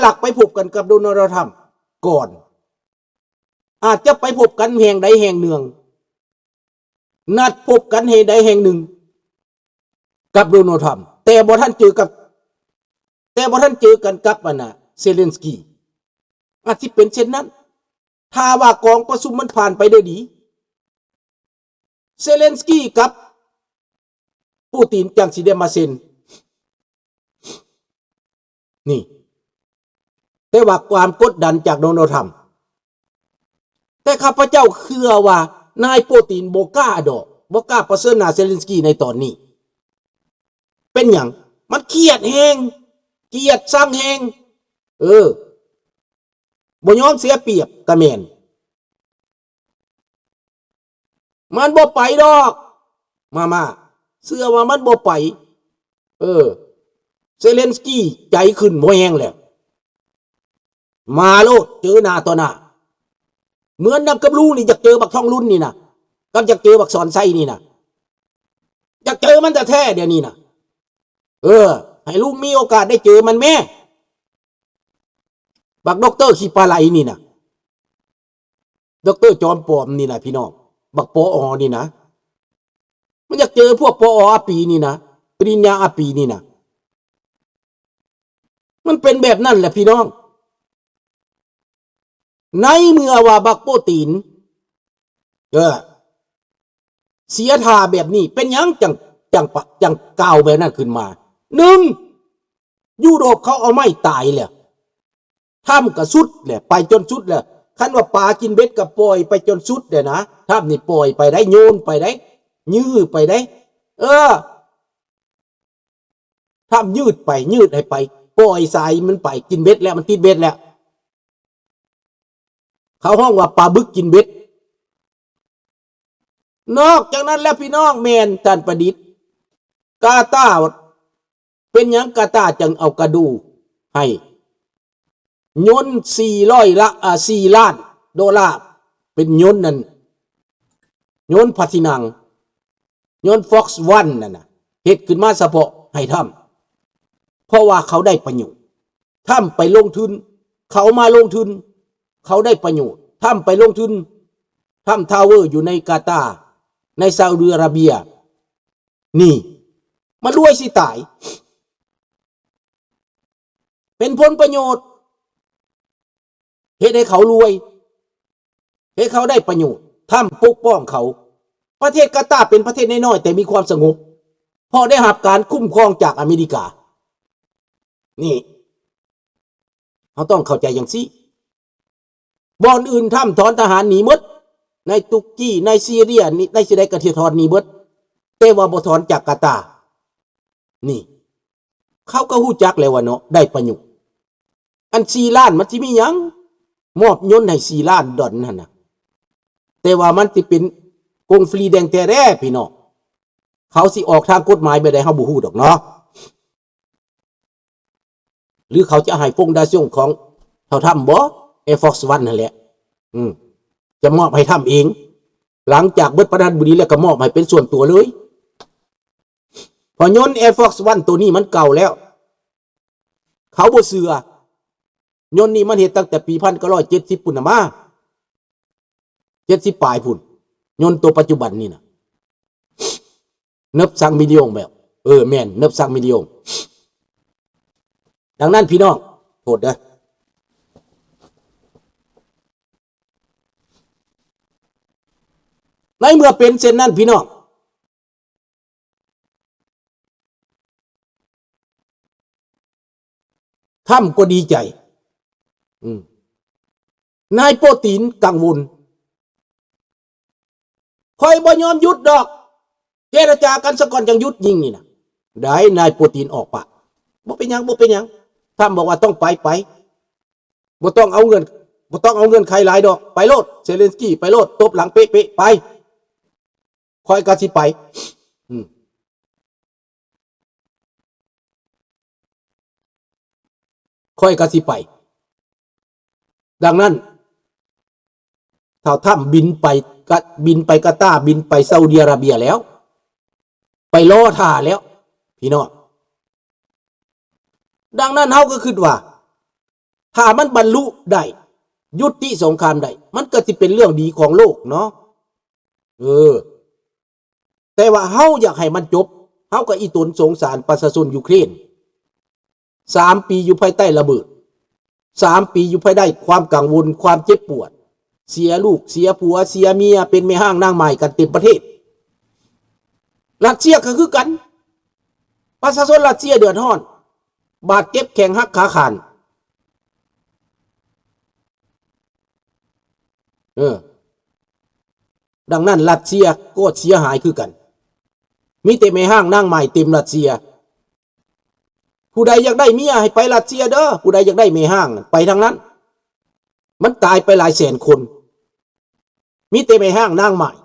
ຫຼັກໄປພົບກັນກັບໂດນັລ ທຣຳກ່ອນ, ອາດຈະໄປພົບກັນແຫ່ງໃດແຫ່ງໜຶ່ງ, ນັດພົບກັນແຫ່ງໃດແຫ່ງໜຶ່ງກັບໂດນັລ ທຣຳ, ແຕ່ບໍ່ທັນເຈີກັບ ແຕ່ບໍ່ທັນເຈີກັນກັບ ອັນນ່າ ເຊເລັນສກີ. ອາດຊິເປັນເຊັ່ນນັ້ນ ຖ້າວ່າກອງປະຊຸມມັນຜ່ານໄປໂດຍດີ, ເຊເລັນສກີກັບປູຕິນຈັ່ງຊິໄດ້ມາເຊັນ. ນີ້ ແຕ່ວ່າຄວາມກົດດັນຈາກໂດນັລ ທຣຳ, ແຕ່ຂ້າພະເຈົ້າເຊື່ອວ່ານາຍປູຕິນບໍ່ກ້າດອກ, ບໍ່ກ້າປະເຊີນໜ້າເຊເລັນສກີໃນຕອນນີ້. ເປັນຫຍັງ? ມັນຄຽດແຮງ, ກຽດຊັງແຮງ. ເອີ, ບໍ່ຍອມເສຍປຽບກະແມ່ນ. ມັນບໍ່ໄປດອກ ມາມາ, ເຊື່ອວ່າມັນບໍ່ໄປ. ເອີ, ເຊເລັນສກີໃຈຂຶ້ນບໍ່ແຮງແລ້ວ. ມາໂລດ, ເຈີໜ້າຕໍ່ໜ້າ. ເໝືອນນຳກັບລຸງນີ້, ຢາກເຈີບັກທອງລຸນນີ້ນະ, ກັບຢາກເຈີບັກສອນໄຊນີ້ນະ, ຢາກເຈີມັນແທ້ໆ ດຽວນີ້ນະ. ເອີ, ໃຫ້ລຸງມີໂອກາດໄດ້ເຈີມັນແມ້. ບັກດັອກເຕີຂີ້ປາໄຫຼນີ້ນະ, ດັອກເຕີຈອມປອມນີ້ນະ ພີ່ນ້ອງ, ບັກ ປອ ນີ້ນະ, ມັນຢາກເຈີພວກ ປອ ອາປີນີ້ນະ, ປະລິນຍາອາປີນີ້ນະ. ມັນເປັນແບບນັ້ນແຫຼະ ພີ່ນ້ອງ. ໃນເມື່ອວ່າບັກໂປຕີນ ເອີ ເສຍທ່າແບບນີ້ ເປັນຫຍັງຈັ່ງ ຈັ່ງປະ ຈັ່ງກ່າວແບບນັ້ນຂຶ້ນມາ? ໜຶ່ງ ຢູໂຣບເຂົາເອົາໄມ້ຕາຍແລ້ວ, ທຳກໍສຸດແຫຼະ, ໄປຈົນສຸດແລ້ວ. ຄັນວ່າປາກິນເບັດກໍປ່ອຍໄປຈົນສຸດແຫຼະນະ, ທຳນີ້ປ່ອຍໄປໄດ໋, ໂຍນໄປໄດ໋, ຍືໄປໄດ໋. ເອີ ທຳຍືດໄປ ຍືດໃຫ້ໄປ, ປ່ອຍສາຍມັນໄປ, ກິນເບັດແລ້ວ, ມັນຕິດເບັດແລ້ວ. ເຂົາຮ້ອງວ່າປາບຶກກິນເບັດ. ນອກຈາກນັ້ນແລ້ວ ພີ່ນ້ອງ, ແມ່ນທ່ານປະດິດ, ກາຕາ, ເປັນຫຍັງກາຕາຈຶ່ງເອົາກະດູໃຫ້? ຍົນສີ່ຮ້ອຍລະ ອ່າ ສີ່ລ້ານໂດລາ, ເປັນຍົນນັ້ນ ຍົນພະທິນັງ, ຍົນ Fox One ນັ້ນນະ, ເຮັດຂຶ້ນມາສະເພາະໃຫ້ທຳ, ເພາະວ່າເຂົາໄດ້ປະໂຫຍດ. ທຳໄປລົງທຶນ, ເຂົາມາລົງທຶນ, ເຂົາໄດ້ປະໂຫຍດ. ທຳໄປລົງທຶນ, ທຳທາວເວີຢູ່ໃນກາຕາ, ໃນຊາອຸດີອາຣາເບຍ. ນີ້ ມັນລວຍຊິຕາຍ, ເປັນຜົນປະໂຫຍດ, ເຮັດໃຫ້ເຂົາລວຍ, ເຮັດເຂົາໄດ້ປະໂຫຍດ. ທຳປົກປ້ອງເຂົາ. ປະເທດກາຕາເປັນປະເທດນ້ອຍໆ ແຕ່ມີຄວາມສະຫງົບ, ເພາະໄດ້ຮັບການຄຸ້ມຄອງຈາກອາເມລິກາ. ນີ້ ເຮົາຕ້ອງເຂົ້າໃຈຈັ່ງຊີ້. ບ່ອນອື່ນທຳຖອນທະຫານໜີໝົດ, ໃນຕຸກກີ, ໃນຊີເຣຍ, ໃນ ໃນທີ່ໃດກໍທີ່ຖອນໜີເບິດ, ແຕ່ວ່າບໍ່ຖອນຈາກກາຕາ. ນີ້ ເຂົາກໍຮູ້ຈັກແລ້ວວ່າເນາະ, ໄດ້ປະໂຫຍດ. ອັນສີ່ລ້ານມັນຊິມີຫຍັງ? ມອບຍົນໃຫ້ສີ່ລ້ານດອນຫັ້ນນະ, ແຕ່ວ່າມັນຊິເປັນກົງຟຣີແດງແທ້ແດ່ ພີ່ນ້ອງ. ເຂົາຊິອອກທາງກົດໝາຍແບບໃດ ເຮົາບໍ່ຮູ້ດອກເນາະ. ຫຼືເຂົາຈະໃຫ້ຟອງດາຊອງຂອງທ້າວທຳບໍ? Air Force One ຫັ້ນແຫຼະ, ອືມ ຈະມອບໃຫ້ທຳເອງ. ຫຼັງຈາກເບິດປະທານາທິບໍດີແລ້ວ ກໍມອບໃຫ້ເປັນສ່ວນຕົວເລີຍ, ເພາະຍົນ Air Force One ໂຕນີ້ມັນເກົ່າແລ້ວ, ເຂົາບໍ່ເຊື່ອ. ຍົນນີ້ມັນເຮັດຕັ້ງແຕ່ປີພັນເກົ້າຮ້ອຍເຈັດສິບພຸ້ນນະມາ, ເຈັດສິບປາຍພຸ້ນ, ຍົນໂຕປັດຈຸບັນນີ້ນະ. ເນີບຊັງມິລິອົງແບບ, ເອີ ແມ່ນ ເນີບຊັງມິລິອົງ. ດັ່ງນັ້ນ ພີ່ນ້ອງ, ໂທດເດີ, ໃນເມື່ອເປັນເຊັ່ນນັ້ນ ພີ່ນ້ອງ, ທຳກໍດີໃຈ, ອືມ ນາຍໂປຕີນກັງວົນ. ຂ້ອຍບໍ່ຍອມຢຸດດອກ, ເຈລະຈາກັນສາກ່ອນຈັ່ງຢຸດຍິງນີ້ນະ. ໄດ້, ນາຍໂປຕີນອອກປາກ, ບໍ່ເປັນຫຍັງ, ບໍ່ເປັນຫຍັງ. ທຳບອກວ່າຕ້ອງໄປ, ໄປ. ບໍ່ຕ້ອງເອົາເງື່ອນ, ບໍ່ຕ້ອງເອົາເງື່ອນໄຂຫຼາຍດອກ. ໄປໂລດ, ເຊເລັນສກີ, ໄປໂລດ, ຕົບຫຼັງເປະໆ, ໄປ. ຂ້ອຍກໍຊິໄປ, ອືມ ຂ້ອຍກໍຊິໄປ. ດັ່ງນັ້ນ ທ້າວທຳບິນໄປກະ, ບິນໄປກາຕາ, ບິນໄປຊາອຸດີອາຣາເບຍແລ້ວ, ໄປລໍຖ້າແລ້ວ ພີ່ນ້ອງ. ດັ່ງນັ້ນເຮົາກໍຄິດວ່າ ຖ້າມັນບັນລຸໄດ້ ຍຸຕິສົງຄາມໄດ້ ມັນກໍຊິເປັນເລື່ອງດີຂອງໂລກເນາະ. ເອີ ແຕ່ວ່າເຮົາຢາກໃຫ້ມັນຈົບ ເຮົາກໍອີ່ຕົນສົງສານປະຊາຊົນຢູເຄຣນ. ສາມປີຢູ່ພາຍໃຕ້ລະເບີດ, ສາມປີຢູ່ພາຍໃຕ້ຄວາມກັງວົນ, ຄວາມເຈັບປວດ, ເສຍລູກ, ເສຍຜົວ, ເສຍເມຍ, ເປັນແມ່ຮ້າງນາງໝ້າຍກັນເຕັມປະເທດ. ຣັດເຊຍກໍຄືກັນ, ປະຊາຊົນຣັດເຊຍເດືອດຮ້ອນ, ບາດເຈັບແຂງຫັກຂາຂາດ. ເອີ ດັ່ງນັ້ນຣັດເຊຍກໍເສຍຫາຍຄືກັນ, ມີແຕ່ແມ່ຮ້າງນາງໝ້າຍເຕັມຣັດເຊຍ. ຜູ້ໃດຢາກໄດ້ເມຍໃຫ້ໄປຣັດເຊຍເດີ, ຜູ້ໃດຢາກໄດ້ແມ່ຮ້າງໄປທາງນັ້ນ. ມັນຕາຍໄປຫຼາຍແສນຄົນ, ມີແຕ່ແມ່ຮ້າງນາງໝ້າຍ.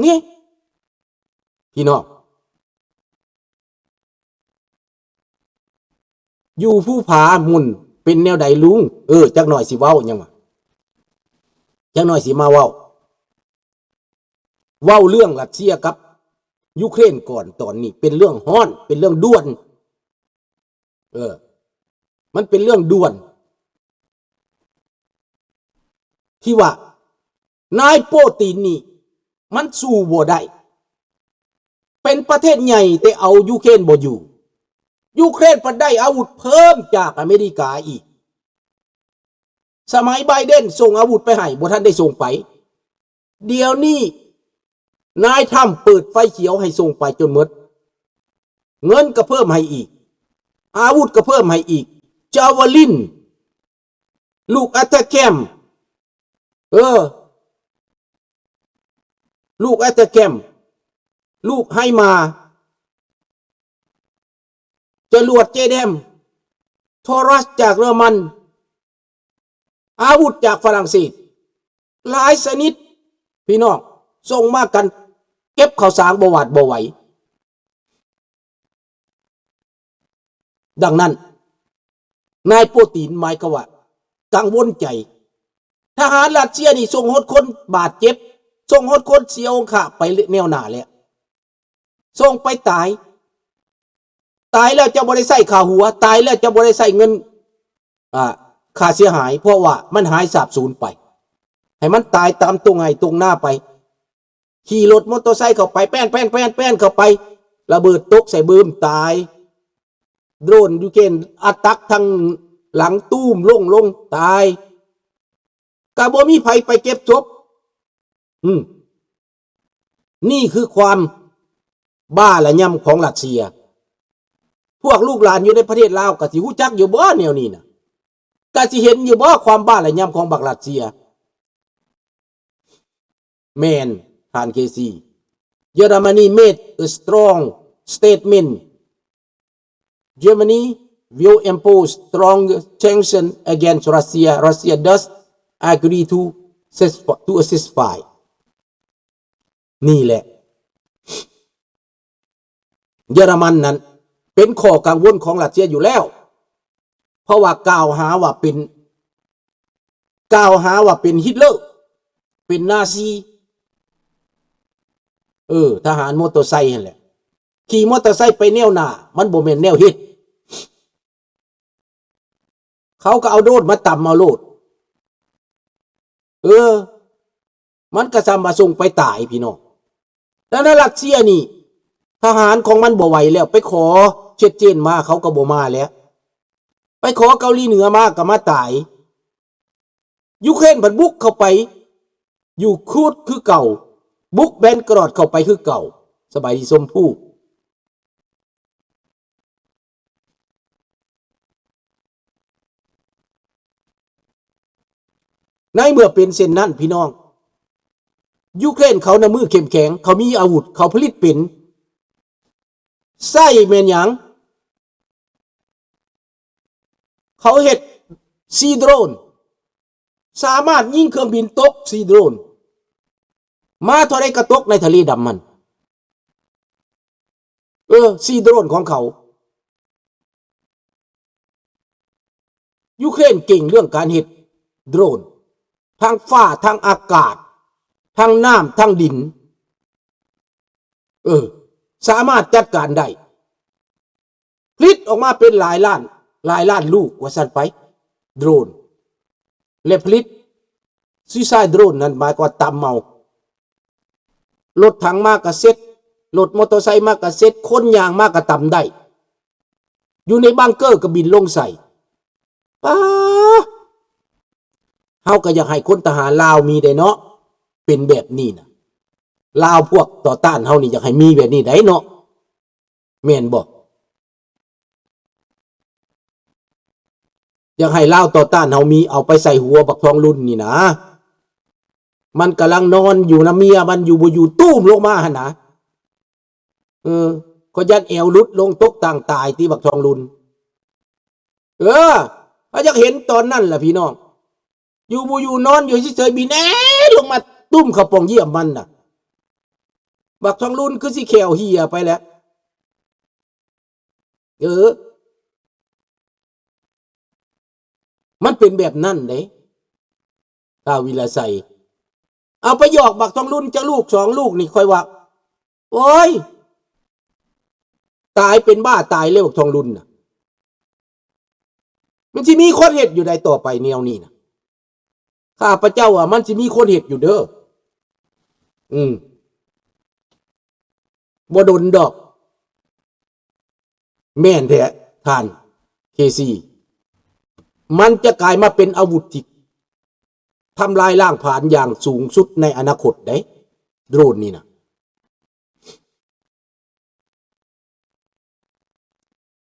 ນີ້ ພີ່ນ້ອງ ຢູ່ພູຜາໝຸ່ນເປັນແນວໃດລຸງ? ເອີ ຈັກໜ້ອຍຊິເວົ້າຫຍັງວະ, ຈັກໜ້ອຍຊິມາເວົ້າ ເວົ້າເລື່ອງຣັດເຊຍກັບຢູເຄຣນກ່ອນ. ຕອນນີ້ເປັນເລື່ອງຮ້ອນ, ເປັນເລື່ອງດ່ວນ. ເອີ ມັນເປັນເລື່ອງດ່ວນ ທີ່ວ່ານາຍໂປຕິນນີ້ມັນສູ້ບໍ່ໄດ້, ເປັນປະເທດໃຫຍ່ແຕ່ເອົາຢູເຄຣນບໍ່ຢູ່. ຢູເຄຣນພັດໄດ້ອາວຸດເພີ່ມຈາກອາເມລິກາອີກ. ສະໄໝໄບເດັນສົ່ງອາວຸດໄປໃຫ້, ບໍ່ທັນໄດ້ສົ່ງໄປ. ດຽວນີ້ນາຍທຣຳເປີດໄຟຂຽວໃຫ້ສົ່ງໄປຈົນໝົດ, ເງິນກໍເພີ່ມໃຫ້ອີກ, ອາວຸດກໍເພີ່ມໃຫ້ອີກ, ຈາວາລິນ, ລູກອາຕາແຄມ, ເອີ ລູກອາຕາແຄມ, ລູກໄຮມາ, ຈະຫຼວດເຈແດມ, ໂທຣັສຈາກເຢຍລະມັນ, ອາວຸດຈາກຝຣັ່ງເສດ ຫຼາຍຊະນິດ ພີ່ນ້ອງ ສົ່ງມາກັນເກັບເຂົ້າສາງບໍ່ຫວາດບໍ່ໄຫວ. ດັ່ງນັ້ນ ນາຍໂປຕິນໝາຍຄວາມວ່າກັງວົນໃຈ. ທະຫານຣັດເຊຍນີ້ສົ່ງຮອດຄົນບາດເຈັບ, ສົ່ງຮອດຄົນເສຍອົງຄະໄປແນວໜ້າແລ້ວ. ສົ່ງໄປຕາຍ, ຕາຍແລ້ວຈະບໍ່ໄດ້ໃຊ້ຄ່າຫົວ, ຕາຍແລ້ວຈະບໍ່ໄດ້ໃຊ້ເງິນ ອ່າ ຄ່າເສຍຫາຍ, ເພາະວ່າມັນຫາຍສາບສູນໄປ, ໃຫ້ມັນຕາຍຕາມທົ່ງໄຮ່ທົ່ງນາໄປ. ຂີ່ລົດມໍເຕີໄຊເຂົ້າໄປ ແປ້ນໆໆໆ ເຂົ້າໄປ, ລະເບີດຕົກໃສ່ບຶ້ມ ຕາຍ. ໂດຣນຢູເຄຣນອາຕັກທາງຫຼັງ ຕູມ ລົງ ລົງ ຕາຍ. ກະບໍ່ມີໃຜໄປເກັບສົບ. ອືມ ນີ້ຄືຄວາມບ້າລະຍຳຂອງຣັດເຊຍ. ພວກລູກຫຼານຢູ່ໃນປະເທດລາວກະຊິຮູ້ຈັກຢູ່ບໍ່ແນວນີ້ນະ? ກະຊິເຫັນຢູ່ບໍ່ຄວາມບ້າລະຍຳຂອງບັກຣັດເຊຍ? ແມ່ນ ທ່ານເຄຊີ. Germany made a strong statement. Germany will impose strong sanction against Russia. Russia does agree to cease-, to a ceasefire. ນີ້ແຫຼະ ເຢຍລະມັນນັ້ນເປັນຂໍ້ກັງວົນຂອງຣັດເຊຍຢູ່ແລ້ວ, ເພາະວ່າກ່າວຫາວ່າເປັນ ກ່າວຫາວ່າເປັນຮິດເລີ ເປັນນາຊີ. ເອີ ທະຫານມໍເຕີໄຊຫັ້ນແຫຼະ, ຂີ່ມໍເຕີໄຊໄປແນວໜ້າ ມັນບໍ່ແມ່ນແນວເຮັດ. ເຂົາກໍເອົາໂດຣນມາຕຳເອົາໂລດ. ເອີ ມັນກໍສ່ຳວ່າສົ່ງໄປຕາຍ ພີ່ນ້ອງ. ແລ້ວໃນຣັດເຊຍນີ້ ທະຫານຂອງມັນບໍ່ໄຫວແລ້ວ, ໄປຂໍເຊັດເຈນມາ ເຂົາກໍບໍ່ມາແລ້ວ, ໄປຂໍເກົາຫຼີເໜືອມາກໍມາຕາຍ. ຢູເຄຣນພັດບຸກເຂົ້າໄປ ຢູຄູດຄືເກົ່າ, ບຸກແບນກຣອດເຂົ້າໄປຄືເກົ່າ. ສະບາຍດີຊົມພູ. ໃນເມື່ອເປັນເຊັ່ນນັ້ນ ພີ່ນ້ອງ, ຢູເຄຣນເຂົານະມືເຂັ້ມແຂງ, ເຂົາມີອາວຸດ, ເຂົາຜະລິດເປັນ. ໃຊ້ແມ່ນຫຍັງ? ເຂົາເຮັດຊີໂດຣນ, ສາມາດຍິງເຄື່ອງບິນຕົກຊີໂດຣນ ມາເທົ່າໃດກໍຕົກໃນທະເລດຳມັນ. ເອີ ຊີໂດຣນຂອງເຂົາ. ຢູເຄຣນເກັ່ງເລື່ອງການເຮັດໂດຣນ, ທັງຟ້າ, ທັງອາກາດ, ທັງນ້ຳ, ທັງດິນ. ເອີ ສາມາດຈັດການໄດ້. ຜະລິດອອກມາເປັນຫຼາຍລ້ານ, ຫຼາຍລ້ານລູກວ່າຊັ້ນໄປ. ໂດຣນ ແລະ ຜະລິດ Suicide Drone ນັ້ນ ໝາຍຄວາມວ່າຕຳເອົາ. ລົດຖັງມາກະເຊັດ, ລົດມໍເຕີໄຊມາກະເຊັດ, ຄົນຍ່າງມາກະຕຳໄດ້. ຢູ່ໃນບັງເກີກະບິນລົງໃສ່. ປ້າ! ເຮົາກະຢາກໃຫ້ຄົນທະຫານລາວມີໄດ໋ເນາະ, ເປັນແບບນີ້ນະ. ລາວພວກຕໍ່ຕ້ານເຮົານີ້ຢາກໃຫ້ມີແບບນີ້ໄດ໋ເນາະ. ແມ່ນບໍ່? ຢາກໃຫ້ລາວຕໍ່ຕ້ານເຮົາມີ ເອົາໄປໃສ່ຫົວບັກທອງລຸນນີ້ນະ. ມັນກຳລັງນອນຢູ່ນຳເມຍມັນຢູ່ບໍ່ຢູ່ ຕຸ້ມລົງມາຫັ້ນນະ. ເອີ ຂ້ອຍຢ້ານແອວຫຼຸດລົງຕົກຕ່າງຕາຍຕິບັກທອງລຸນ. ເອີ ເຮົາຢາກເຫັນຕອນນັ້ນລະພີ່ນ້ອງ. ຢູ່ບໍ່ຢູ່ນອນຢູ່ເສີຍໆ ບິນແອດລົງມາຕຸ້ມເຂົ້າປ່ອງຢ້ຽມມັນນະ. ບັກທອງລຸນຄືຊິແຂ້ວເຫ່ຍໄປແລ້ວ. ເອີ ມັນເປັນແບບນັ້ນເດ້ ທ້າວວິລະໄຊ. ເອົາໄປຫຍອກບັກທອງລຸນຈັກລູກສອງລູກນີ້ ຂ້ອຍວ່າ ໂອ້ຍ ຕາຍເປັນບ້າຕາຍເລີຍບັກທອງລຸນນະ. ມັນຊິມີຄົນເຮັດຢູ່ໃດຕໍ່ໄປແນວນີ້ນະ. ຂ້າພະເຈົ້າວ່າມັນຊິມີຄົນເຮັດຢູ່ເດີ. ອືມ ບໍ່ດົນດອກ. ແມ່ນແທ້ທ່ານເຄຊີ. ມັນຈະກາຍມາເປັນອາວຸດທີ່ທຳລາຍລ້າງຜານຢ່າງສູງສຸດໃນອະນາຄົດເດ້ ໂດຣນນີ້ນະ.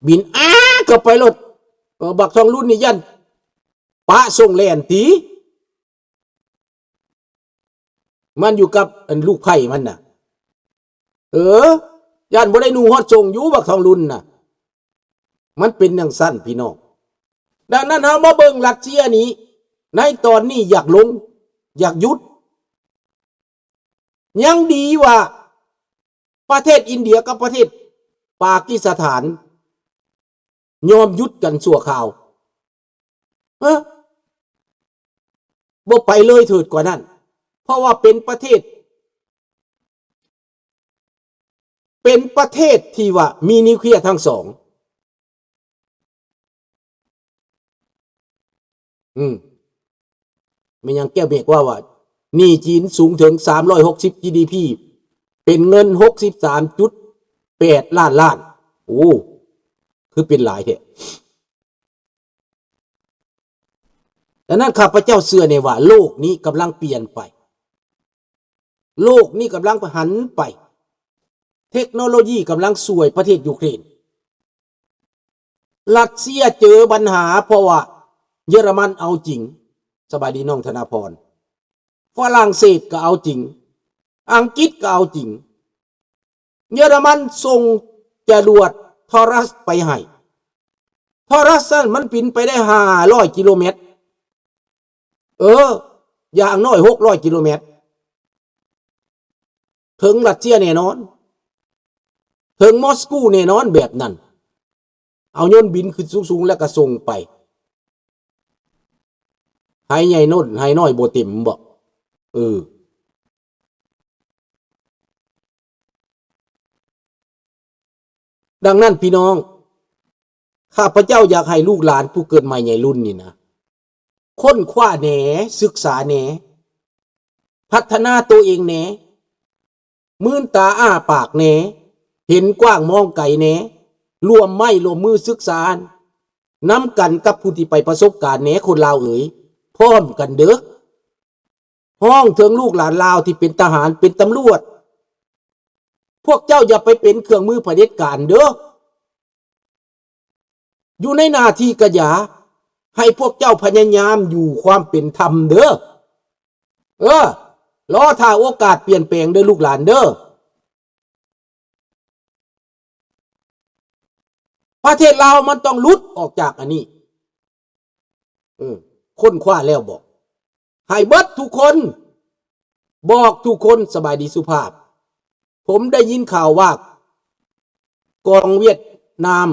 ບິນອາເຂົ້າໄປໂລດ. ເອີ ບັກທອງລຸນນີ້ຢ້ານປະສົ່ງແລ່ນຕິ. ມັນຢູ່ກັບອັນລູກໃພ້ມັນນະ. ເອີ ຢ້ານບໍ່ໄດ້ນຸ່ງຮອດສົ້ງຢູ່ບັກທອງລຸນນະ. ມັນເປັນຈັ່ງຊັ້ນພີ່ນ້ອງ. ດັ່ງນັ້ນເຮົາມາເບິ່ງຣັດເຊຍນີ້ ໃນຕອນນີ້ຢາກລົງ ຢາກຢຸດ. ຍັງດີວ່າປະເທດອິນເດຍກັບປະເທດປາກິສຖານຍອມຢຸດກັນຊົ່ວຄາວ. ເອີ ບໍ່ໄປເລີຍເຖີດກວ່ານັ້ນ ເພາະວ່າເປັນປະເທດ ເປັນປະເທດທີ່ວ່າມີນິວເຄລຍທັງສອງ. ອືມ ແມ່ນຫຍັງແກ້ວເມກວ່າ ວ່າໜີ້ຈີນສູງເຖິງສາມຮ້ອຍຫົກສິບ ຈີດີພີ ເປັນເງິນຫົກສິບສາມຈຸດແປດລ້ານລ້ານ. ໂອ້ ຄືເປັນຫຼາຍແທ້. ດັ່ງນັ້ນ ຂ້າພະເຈົ້າເຊື່ອແນ່ວ່າໂລກນີ້ກຳລັງປ່ຽນໄປ, ໂລກນີ້ກຳລັງຫັນໄປ, ເທັກໂນໂລຢີກຳລັງຊ່ວຍປະເທດຢູເຄຣນ. ຣັດເຊຍເຈີບັນຫາ ເພາະວ່າເຢຍລະມັນເອົາຈິງ. ສະບາຍດີນ້ອງທະນາພອນ. ຝຣັ່ງເສດກໍເອົາຈິງ, ອັງກິດກໍເອົາຈິງ. ເຢຍລະມັນສົ່ງຈະຫຼວດທອຣັສໄປໃຫ້. ທອຣັສນັ້ນມັນບິນໄປໄດ້ຫ້າຮ້ອຍກິໂລແມັດ. ເອີ ຢ່າງໜ້ອຍຫົກຮ້ອຍກິໂລແມັດ. ເຖິງຣັດເຊຍແນ່ນອນ, ເຖິງມອສກູແນ່ນອນແບບນັ້ນ. ເອົາຍົນບິນຂຶ້ນສູງໆ ແລ້ວກໍສົ່ງໄປ. ໄຫໃຫຍ່ໂນ້ນ ໄຫນ້ອຍບໍ່ເຕັມບໍ? ເອີ. ດັ່ງນັ້ນ ພີ່ນ້ອງ, ຂ້າພະເຈົ້າຢາກໃຫ້ລູກຫຼານຜູ້ເກີດໃໝ່ໃຫຍ່ລຸ້ນນີ້ນະ, ຄົ້ນຄວ້າແດ່, ສຶກສາແດ່, ພັດທະນາໂຕເອງແດ່, ມືນຕາອ້າປາກແດ່, ເຫັນກວ້າງມອງໄກແດ່, ລວມໄມ້ລວມມືສຶກສານຳກັນກັບຜູ້ທີ່ໄປປະສົບການແດ່, ຄົນລາວເອີຍ, ພ້ອມກັນເດີ້. ຮ້ອງເຖິງລູກຫຼານລາວທີ່ເປັນທະຫານ, ເປັນຕຳຫຼວດ, ພວກເຈົ້າຢ່າໄປເປັນເຄື່ອງມືຜະເດັດການເດີ້. ຢູ່ໃນໜ້າທີ່ກະຢ່າ, ໃຫ້ພວກເຈົ້າພະຍາຍາມຢູ່ຄວາມເປັນທຳເດີ້. ເອີ, ລໍຖ້າໂອກາດປ່ຽນແປງເດີ້ ລູກຫຼານເດີ້. ປະເທດລາວມັນຕ້ອງຫຼຸດອອກຈາກອັນນີ້. ເອີ, ຄົ້ນຄວ້າແລ້ວບອກ ໃຫ້ເບິດທຸກຄົນ, ບອກທຸກຄົນ. ສະບາຍດີສຸພາບ. ຜົມໄດ້ຍິນຂ່າວວ່າກອງຫວຽດນາມ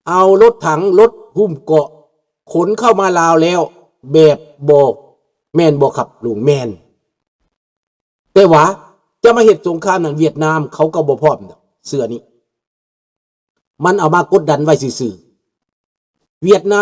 ເອົາລົດຖັງ, ລົດຫຸ້ມເກາະຂົນເຂົ້າມາລາວແລ້ວ ແບບບໍ່ແມ່ນບໍ່ຄັບລຸງ? ແມ່ນ. ແຕ່ວ່າຈະມາເຮັດສົງຄາມນັ້ນ ຫວຽດນາມເຂົາກໍບໍ່ພ້ອມດອກ, ເຊື່ອນີ້. ມັນເອົາມາກົດດັນໄວ້ຊື່ໆ. ຫວຽດນາ